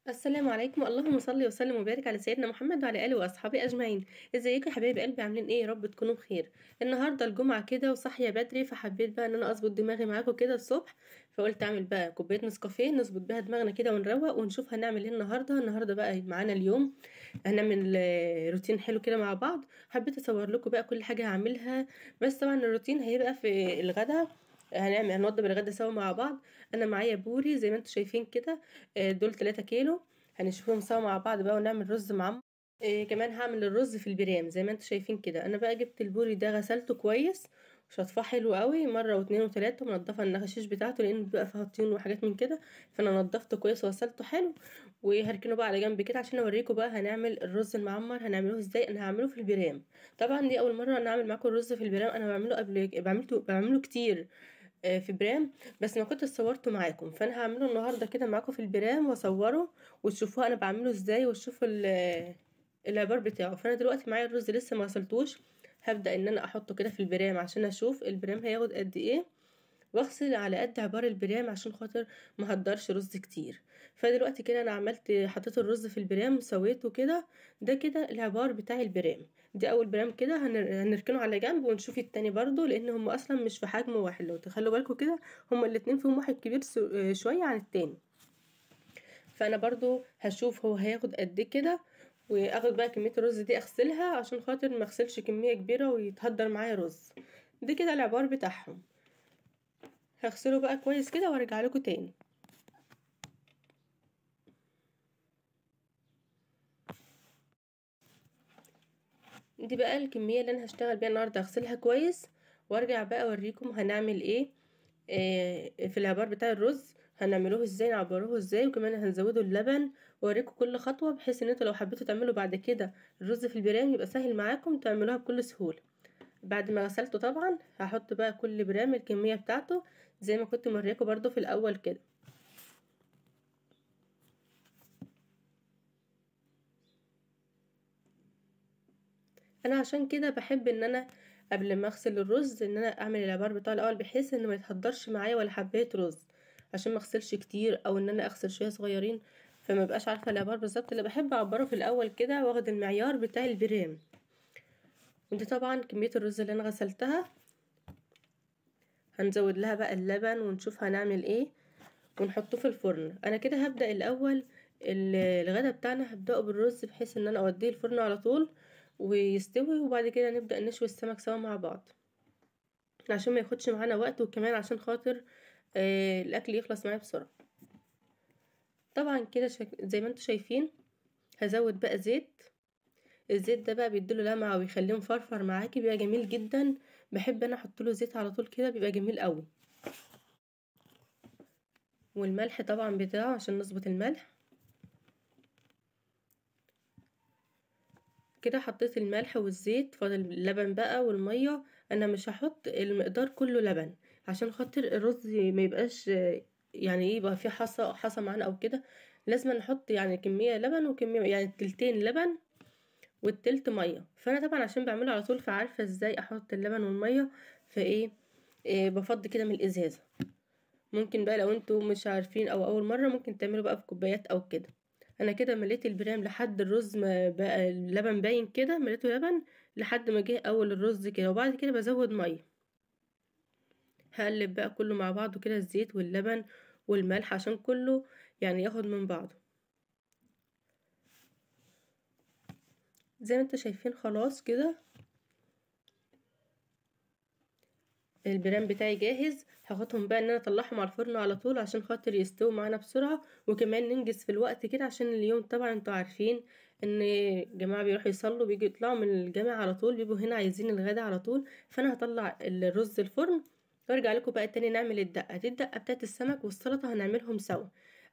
السلام عليكم. اللهم صل وسلم وبارك على سيدنا محمد وعلى اله واصحابه اجمعين. ازيكم يا حبايب قلبي، عاملين ايه؟ يا رب تكونوا بخير. النهارده الجمعة كده وصاحيه بدري، فحبيت بقى ان انا اظبط دماغي معاكم كده الصبح، فقلت اعمل بقى كوباية نسكافيه نظبط بيها دماغنا كده ونروق ونشوف هنعمل ايه النهارده. النهارده بقى معانا اليوم هنعمل روتين حلو كده مع بعض. حبيت اصور لكم بقى كل حاجة هعملها، بس طبعا الروتين هيبقى في الغدا، هنوضب الغدا سوا مع بعض. انا معايا بوري زي ما انتم شايفين كده، دول 3 كيلو هنشوفهم سوا مع بعض بقى ونعمل رز معمر. كمان هعمل الرز في البرام زي ما انتم شايفين كده. انا بقى جبت البوري ده غسلته كويس وشطفاه حلو قوي مرة واتنين وتلاتة، ومنضفه النخاشيش بتاعته لان بيبقى فيها طين وحاجات من كده، فانا نضفته كويس وغسلته حلو وهركنه بقى على جنب كده عشان اوريكم بقى هنعمل الرز المعمر هنعمله ازاي. انا هعمله في البرام، طبعا دي اول مرة انا اعمل معاكم الرز في البرام. انا بعمله قبل بعمله كتير في برام بس ما كنت صورته معاكم، فانا هعمله النهارده كده معاكم في البرام واصوره وتشوفوه انا بعمله ازاي وتشوفوا العبار بتاعه. فانا دلوقتي معايا الرز لسه ما غسلتوش، هبدا ان انا احطه كده في البرام عشان اشوف البرام هياخد قد ايه، واغسل على قد عبار البرام عشان خاطر ما هدرش رز كتير. فدلوقتي كده انا حطيت الرز في البرام وسويته كده، ده كده العبار بتاع البرام. دي اول برام كده هنركنه على جنب ونشوف التاني برضو، لان هم اصلا مش في حجم واحد. لو تخلوا بالكم كده هم الاتنين فيهم واحد كبير شوية عن التاني، فانا برضو هشوف هو هياخد قد كده، واخد بقى كمية الرز دي اغسلها عشان خاطر ما اغسلش كمية كبيرة ويتهدر معايا رز. دي كده العبار بتاعهم، هغسله بقى كويس كده وارجع لكم تاني. دي بقى الكمية اللي انا هشتغل بيها النهارده، هغسلها كويس وارجع بقى اوريكم هنعمل ايه في العبار بتاع الرز، هنعملوه ازاي، نعبروه ازاي، وكمان هنزوده اللبن، واوريكم كل خطوة بحيث ان انتوا لو حبيتوا تعملوا بعد كده الرز في البرام يبقى سهل معاكم تعملوها بكل سهولة. بعد ما غسلته طبعا هحط بقى كل برام الكمية بتاعته زي ما كنت موريكم برضو في الاول كده. انا عشان كده بحب ان انا قبل ما اغسل الرز ان انا اعمل العبار بتاعه الاول، بحيث انه ما يتهدرش معايا ولا حبايه رز، عشان ما اغسلش كتير او ان انا اغسل شوية صغيرين فما بقاش عارفه العبار بالظبط. اللي بحب اعبره في الاول كده واخد المعيار بتاع البرام. ودي طبعا كمية الرز اللي انا غسلتها، هنزود لها بقى اللبن ونشوف هنعمل ايه ونحطه في الفرن. انا كده هبدا الاول الغدا بتاعنا هبداه بالرز بحيث ان انا اوديه الفرن على طول ويستوي، وبعد كده نبدا نشوي السمك سوا مع بعض عشان ما ياخدش معانا وقت، وكمان عشان خاطر الاكل يخلص معايا بسرعة. طبعا كده زي ما انتم شايفين هزود بقى زيت. الزيت ده بقى بيديله لمعة ويخليه مفرفر معاكي، بيبقى جميل جدا. بحب انا احط له زيت على طول كده بيبقى جميل قوي. والملح طبعا بتاعه عشان نظبط الملح. كده حطيت الملح والزيت، فاضل اللبن بقى والمية. انا مش هحط المقدار كله لبن عشان خاطر الرز ما يبقاش يعني ايه يبقى فيه حصى معانا او كده. لازم نحط يعني كمية لبن وكمية، يعني تلتين لبن والتلت مية. فانا طبعا عشان بعمله على طول فعارفه ازاي احط اللبن والمية، فايه إيه بفضي كده من الازازه. ممكن بقى لو انتوا مش عارفين او اول مرة ممكن تعملوا بقى في كوبايات او كده. انا كده مليت البرام لحد الرز ما بقى اللبن باين كده، مليته لبن لحد ما جه اول الرز كده، وبعد كده بزود مية. هقلب بقى كله مع بعضه كده، الزيت واللبن والملح عشان كله يعني ياخد من بعضه. زي ما انتوا شايفين خلاص كده البرام بتاعي جاهز. هاخدهم بقى ان انا اطلعهم على الفرن على طول عشان خاطر يستووا معانا بسرعة، وكمان ننجز في الوقت كده عشان اليوم طبعا انتوا عارفين ان الجماعة بيروحوا يصلوا بيجوا يطلعوا من الجامع على طول، بيبقوا هنا عايزين الغدا على طول. فانا هطلع الرز الفرن وارجع لكم بقى تاني نعمل الدقة. دي الدقة بتاعت السمك والسلطة هنعملهم سوا.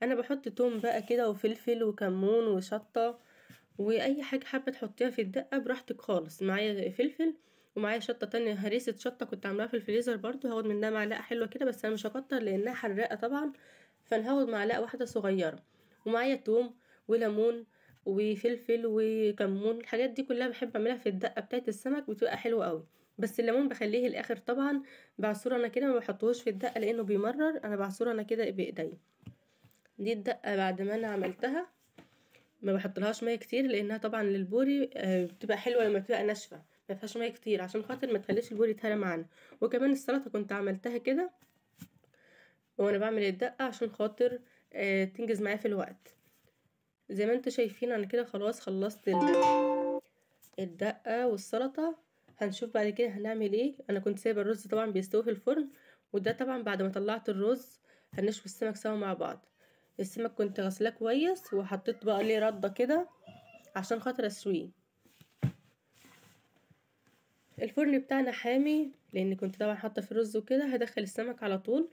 انا بحط توم بقى كده وفلفل وكمون وشطه واي حاجة حابة تحطيها في الدقة براحتك خالص. معايا فلفل ومعايا شطه تانية، هريسه شطه كنت عاملاها في الفريزر برضو، هاخد منها معلقه حلوة كده، بس انا مش هكتر لانها حراقه طبعا، فانا هاخد معلقه واحدة صغيرة. ومعايا توم وليمون وفلفل وكمون، الحاجات دي كلها بحب اعملها في الدقة بتاعت السمك، بتبقى حلوة قوي. بس الليمون بخليه الاخر طبعا، بعصره انا كده، ما بحطهوش في الدقة لانه بيمرر، انا بعصره انا كده بايديا. دي الدقة بعد ما انا عملتها. ما بحطلهاش مية كتير لانها طبعا للبوري بتبقى حلوة لما بتبقى ناشفة، ما فيهاش مية كتير عشان خاطر ما تخليش البوري يتهرى معانا. وكمان السلطة كنت عملتها كده وانا بعمل الدقة عشان خاطر تنجز معايا في الوقت. زي ما انتوا شايفين انا كده خلاص خلصت الدقة والسلطة. هنشوف بعد كده هنعمل ايه. انا كنت سايبه الرز طبعا بيستوي في الفرن، وده طبعا بعد ما طلعت الرز هنشوي السمك سوا مع بعض. السمك كنت غسلاه كويس وحطيت بقى ليه رده كده عشان خاطر اسويه. الفرن بتاعنا حامي لان كنت طبعا حاطه في الرز وكده. هدخل السمك على طول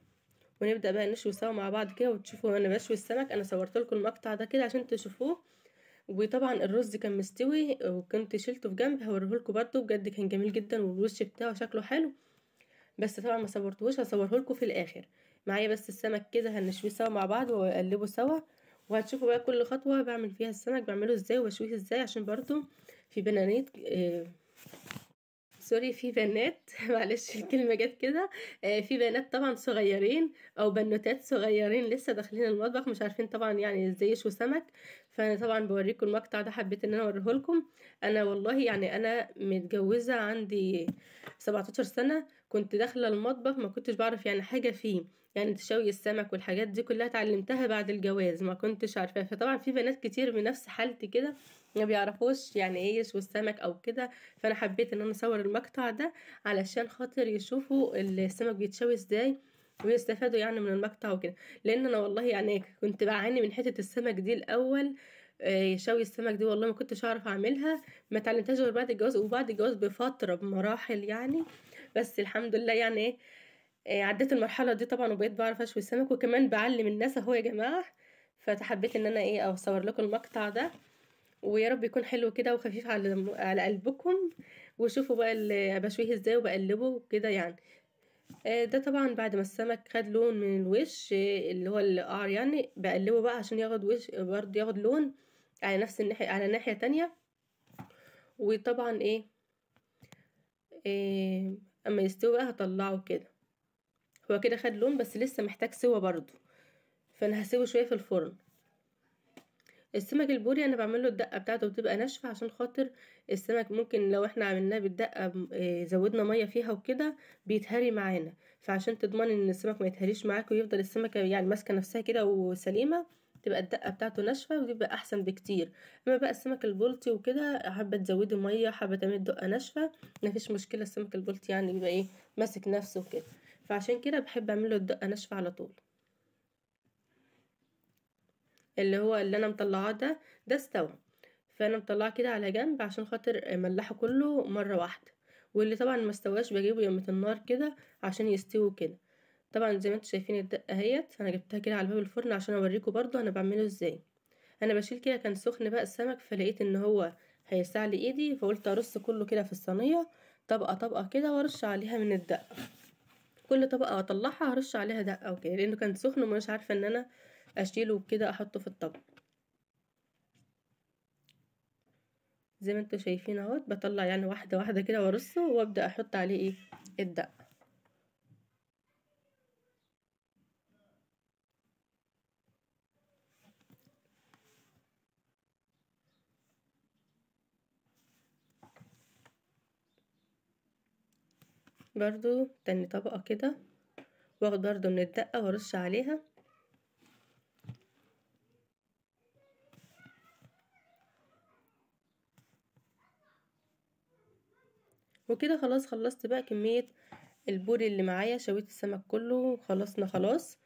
ونبدا بقى نشوي سوا مع بعض كده، وتشوفوا انا بشوي السمك. انا صورت لكم المقطع ده كده عشان تشوفوه. وطبعا الرز كان مستوي وكنت شلته في جنب، هوريهولكم برده، بجد كان جميل جدا والوش بتاعه شكله حلو، بس طبعا ما صورتهوش، هصورهولكم في الاخر. معايا بس السمك كده هنشويه سوا مع بعض واقلبه سوا، وهتشوفوا بقى كل خطوة بعمل فيها السمك بعمله ازاي وبشويه ازاي، عشان برده في بنانيت sorry في بنات معلش الكلمة جت كده، في بنات طبعا صغيرين او بنوتات صغيرين لسه داخلين المطبخ مش عارفين طبعا يعني ازاي يشووا سمك. فانا طبعا بوريكم المقطع ده، حبيت ان انا اوريه لكم. انا والله يعني انا متجوزة عندي 17 سنة، كنت داخله المطبخ ما كنتش بعرف يعني حاجة فيه، يعني تشوي السمك والحاجات دي كلها اتعلمتها بعد الجواز، ما كنتش عارفاها. فطبعا في بنات كتير بنفس حالتي كده ما بيعرفوش يعني ايه يشوي السمك او كده، فانا حبيت ان انا اصور المقطع ده علشان خاطر يشوفوا السمك بيتشوي ازاي ويستفادوا يعني من المقطع وكده. لان انا والله يعني كنت بعاني من حتة السمك دي الاول، شوي السمك دي والله ما كنتش اعرف اعملها، ما اتعلمتهاش غير بعد الجواز، وبعد الجواز بفترة بمراحل يعني، بس الحمد لله يعني ايه عديت المرحلة دي طبعا وبقيت بعرف اشوي السمك، وكمان بعلم الناس اهو يا جماعة. فحبيت ان انا ايه اصور لكم المقطع ده، ويا رب يكون حلو كده وخفيف على قلبكم. وشوفوا بقى بشوية ازاي وبقلبه كده يعني. ده طبعا بعد ما السمك خد لون من الوش اللي هو القعر يعني، بقلبه بقى عشان ياخد وش برضه، ياخد لون على نفس الناحية على ناحية تانية. وطبعا ايه اما يستوي بقى هطلعه كده. هو كده خد لون بس لسه محتاج سوا برضه، فانا هسيبه شوية في الفرن. السمك البوري انا بعمل له الدقة بتاعته بتبقى ناشفة عشان خاطر السمك ممكن لو احنا عملناه بالدقه زودنا مية فيها وكده بيتهري معانا، فعشان تضمن ان السمك ما يتهريش معاك ويفضل السمكة يعني ماسكه نفسها كده وسليمه، تبقى الدقة بتاعته ناشفة وبيبقى احسن بكتير. اما بقى السمك البلطي وكده، حابة تزودي مية حابة تعملي دقه ناشفة مفيش مشكلة، السمك البلطي يعني بيبقى ايه ماسك نفسه وكده، فعشان كده بحب اعمل له الدقة ناشفة على طول. اللي هو اللي انا مطلعاه ده استوى، فانا مطلعاه كده على جنب عشان خاطر املحه كله مرة واحدة، واللي طبعا ما استواش بجيبه يمة النار كده عشان يستوي كده. طبعا زي ما انتم شايفين الدقة اهيت انا جبتها كده على باب الفرن عشان اوريكم برضو انا بعمله ازاي. انا بشيل كده، كان سخن بقى السمك فلقيت ان هو هيسع لي ايدي، فقلت ارص كله كده في الصينية طبقه طبقه كده وارش عليها من الدقة، كل طبقه اطلعها هرش عليها دقه وكده، لانه كان سخن ومش عارفه ان انا اشيله كده احطه في الطبق. زي ما انتم شايفين اهوت بطلع يعني واحدة واحدة كده وارصه وابدا احط عليه ايه الدقة. برضو تاني طبقه كده، واخد برضو من الدقة وارش عليها. وكده خلاص خلصت بقى كمية البوري اللي معايا، شويت السمك كله وخلصنا خلاص.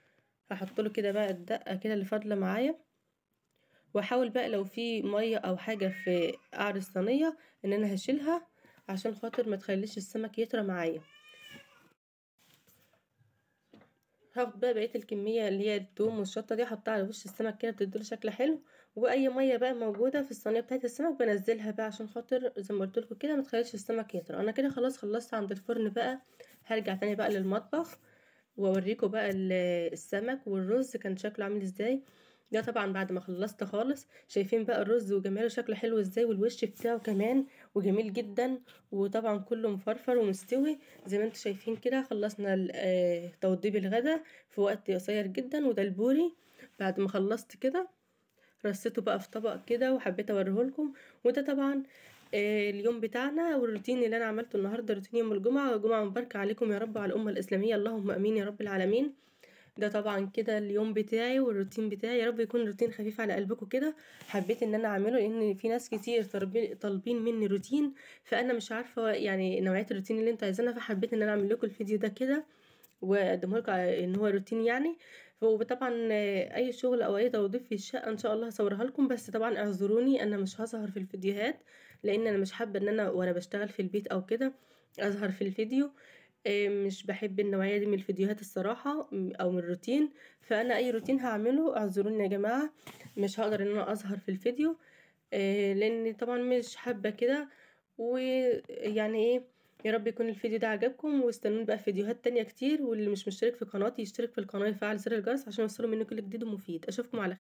هحط له كده بقى الدقة كده اللي فاضلة معايا، واحاول بقى لو في مية او حاجة في قعر الصينية ان انا هشيلها عشان خاطر ما تخليش السمك يطرى معايا. هاخد بقى بقية الكمية اللي هي التوم والشطه دي احطها على وش السمك كده بتديله شكل حلو، واي مية بقى موجودة في الصينية بتاعت السمك بنزلها بقى عشان خاطر زي ما قلت لكم كده ما تخليش السمك يطرى. انا كده خلاص خلصت عند الفرن بقى، هرجع تاني بقى للمطبخ واوريكم بقى السمك والرز كان شكله عامل ازاي. ده طبعا بعد ما خلصت خالص، شايفين بقى الرز وجماله شكله حلو ازاي، والوش بتاعه كمان وجميل جدا، وطبعا كله مفرفر ومستوي زي ما انتم شايفين كده. خلصنا توضيب الغدا في وقت قصير جدا. وده البوري بعد ما خلصت كده رصيته بقى في طبق كده وحبيت اوريه لكم. وده طبعا اليوم بتاعنا والروتين اللي انا عملته النهارده، روتين يوم الجمعة. جمعه مباركة عليكم يا رب وعلى الامة الاسلامية، اللهم امين يا رب العالمين. ده طبعا كده اليوم بتاعي والروتين بتاعي، يا رب يكون روتين خفيف على قلبكم كده. حبيت ان انا اعمله لان في ناس كتير طالبين مني روتين، فانا مش عارفه يعني نوعية الروتين اللي انتوا عايزينها، فحبيت ان انا اعمل لكم الفيديو ده كده واقدمه لكم ان هو روتين يعني. وطبعا اي شغل او اي توظيف في الشقة ان شاء الله هصورها لكم، بس طبعا اعذروني انا مش هظهر في الفيديوهات، لان انا مش حابة ان انا وانا بشتغل في البيت او كده اظهر في الفيديو. مش بحب النوعية دي من الفيديوهات الصراحة او من الروتين، فانا اي روتين هعمله اعذروني يا جماعة مش هقدر ان انا اظهر في الفيديو، لان طبعا مش حابة كده. ويعني ايه، يا رب يكون الفيديو ده عجبكم، واستنوني بقى في فيديوهات تانية كتير. واللي مش مشترك في قناتي يشترك في القناة ويفعل زر الجرس عشان يوصلوا مني كل جديد ومفيد. اشوفكم على خير.